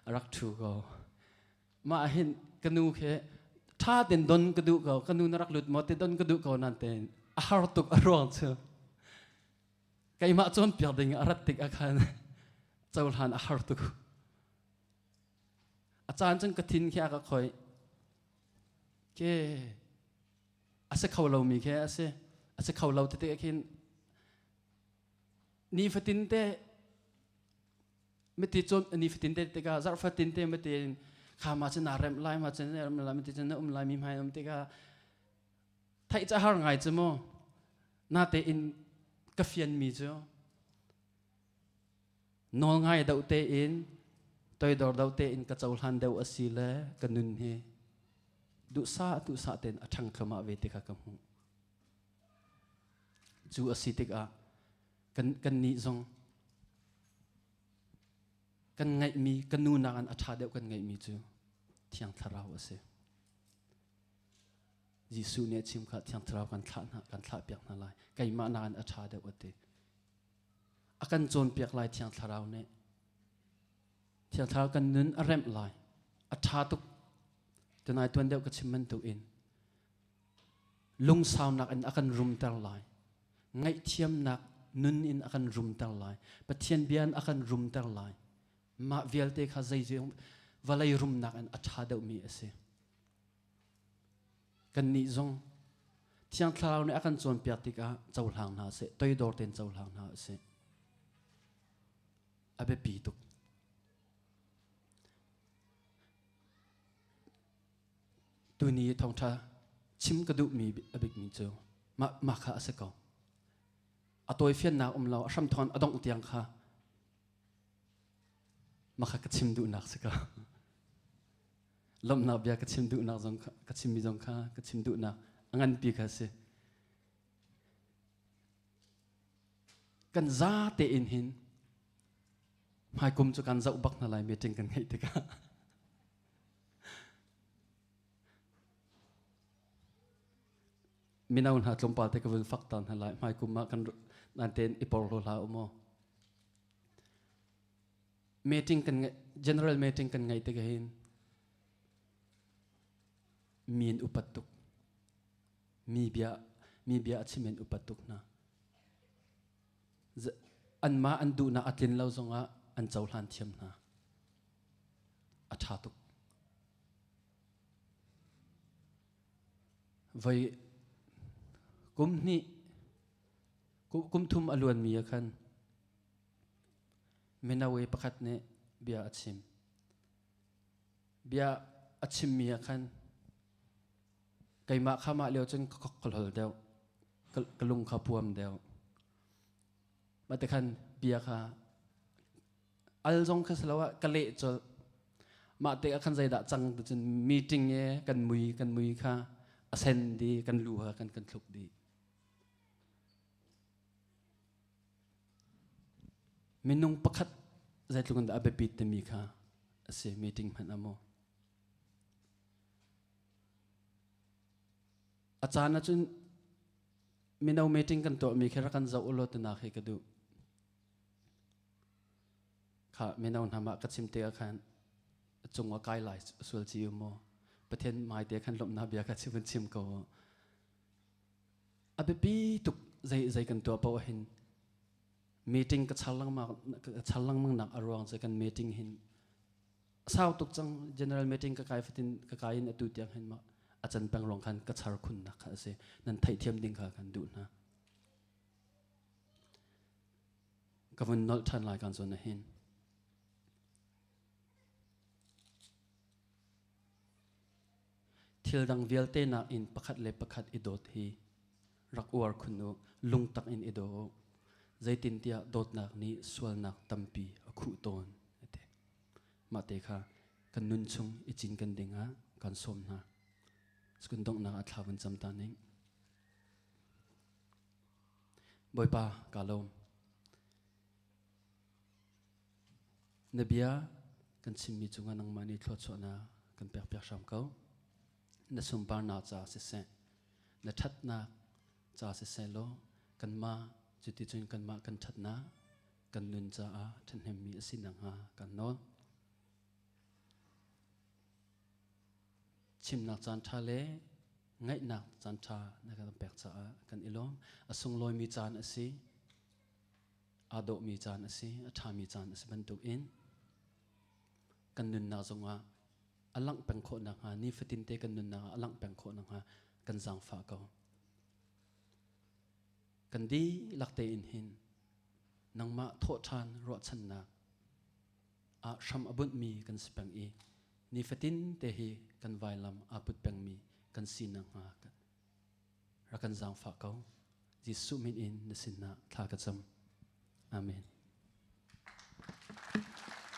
a rak ṭhu ko. Mah hin ka nu khi ṭha ten don ka duh ko. Ka nu na rak lut maw ti don ka duh ko nan tein a har tuk a ruang cu. Keimah cawnpiak ding a rat tik ah khan cohlan a har tuk. A caan cun ka thin khi a ka khoi. Ke a si kho lomi khi a si. A si kho lo tete khin nifatin te miti cun nifatin te tikah zarh fatin te mati kha ma cun naa remh lai ma cun na rem lai mati cun na um lai mi hmai um tikah theih ca har ngai cu mu natein ka fianmi cu nawl ngai deuh tein toidor deuh tein ka cohlan deuh a si le ka nun hi duhsah duhsah tein a ṭhang thluahmah ve ti kha ka hmuh. Cu a si tikah kan kan nih zong kan ngeihmi kan nu nakin a ṭha deuh kan ngeihmi cu Thiang Thlarau a si. Jesuh nih a chim kha Thiang Thlarau kan thlah hna kan thlah piak hna lai. Keimah nakin a ṭha deuh a ti. A kan cawnpiak lai Thiang Thlarau nih. Thiang Thlarau kan nun a remh lai. A ṭha tuk. Tunai tuan deuh ka chim bantuk in lungsaunak in a kan rumter lai. Ngaihthiamnak nun in a kan rumter lai. Pathian bia in a kan rumter lai. Mah vialte kha zei vawlei rumnak in a ṭha deuhmi a si. Kannih zong Thiang Thlarau nih a kan cawnpiak tikah cohlang hna seh, toidor tein cohlang hna usih. A biapi tuk. Tuni thawngṭha chim ka duhmi a bikmi cu mah, mah kha a si ko. A tawifiannak um lo, a hramthawng a dongh tiang kha mah kha ka chim duhnak si ko. Lawmhnak bia ka chim duhnak zong kha ka chimmi zong kha ka chim duhnak a nganpi kha a si. Kan za tein hin hmaikum cu kan zoh bak hna lai meeting kan ngeih tikah. Mino hna tlawmpal te ka vun fak ta hna lai hmaikum ah kan nan tein i porhlaw hlah u maw. Meeting kan general meeting kan ngeih tikah hin mi an upat tuk. Mi bia mi bia a chim in upat tuk hna. Anmah an duhnak a tlin lo zongah an cohlan thiam hna. A ṭha tuk. Voi kum hnih kum thum a luanmi ah khan mino i pakhat nih bia a chim. Bia a chimmi ah khan keimah kha mah lio cun ka khok ka hlol deuh. Ka lung kha puam deuh. Mah te khan bia kha al zong kha si lo ah ka leh colh. Mah te ah khan zeidah cang ti cun meeting e kan mui kan mui kha a sen di kan lu kha kan kan thluk dih. Minung pakhat zeitluk in dah a biapit timi kha a si meeting hmanh ah maw. A caan ahcun mino meeting kan tuahmi khi rak kan zoh ulaw tinak hi ka duh. Kha mino hna mah ka chim te ah khan cung ah kai lai sual ci u maw. Pathian hmai te khan lawmhnak bia kha chim chim ko. A biapi tuk zei zei kan tuah paoh hin meeting ka char lengmang ka char lengmang nak a ruang cu kan meeting hin sau tuk cang general meeting ka kai fatin ka kai in atu tiang hin ma a can peng rong khan ka char khun nak kha a si nan theihthiam ding kha kan duh hna ka vun nolh ṭhan lai kan zawn hin Thil dang vialte nakin pakhat le pakhat i dawt hi rak uar khun u, lungtak in i daw u. Zeitintiah dawtnak nih sualnak tampi a khuh tawn, a ti. Mah te kha kan nun chung i cinken dingah kan sawm hna. Cun donghnak ah thla vun cam ta ning. Bawipa, kaa lawm. Na bia kan chimmi cungah nangmah nih thluachuahnak kan pekpiak hram ko. Na sunparnak caah siseh, na ṭhatnak ca siseh law kanmah cuticun kanmah kan ṭhatnak kan nun caah ṭhahnemmi a si nakhnga kan nawl. Chimnak caan ṭha le ngaihnak caan ṭha na kan pek caah kan i lawm. A sunglawimi caan a si. Aa dawhmi caan a si. A ṭhami caan a si bantukin kan nunnak zongah a langh peng khawh nakhnga nifatin te kan nunnak ah a langh peng khawh nakhnga kan zaangfah ko. Kan dihlak tein hin nangmah thawhṭhan ruahchannak ah hram a bunhmi kan si peng i nifatin te hi kan vailam aa put pengmi kan si nakhnga rak kan zaangfah ko. Jesuh min in na sinah thla ka cam. Amen.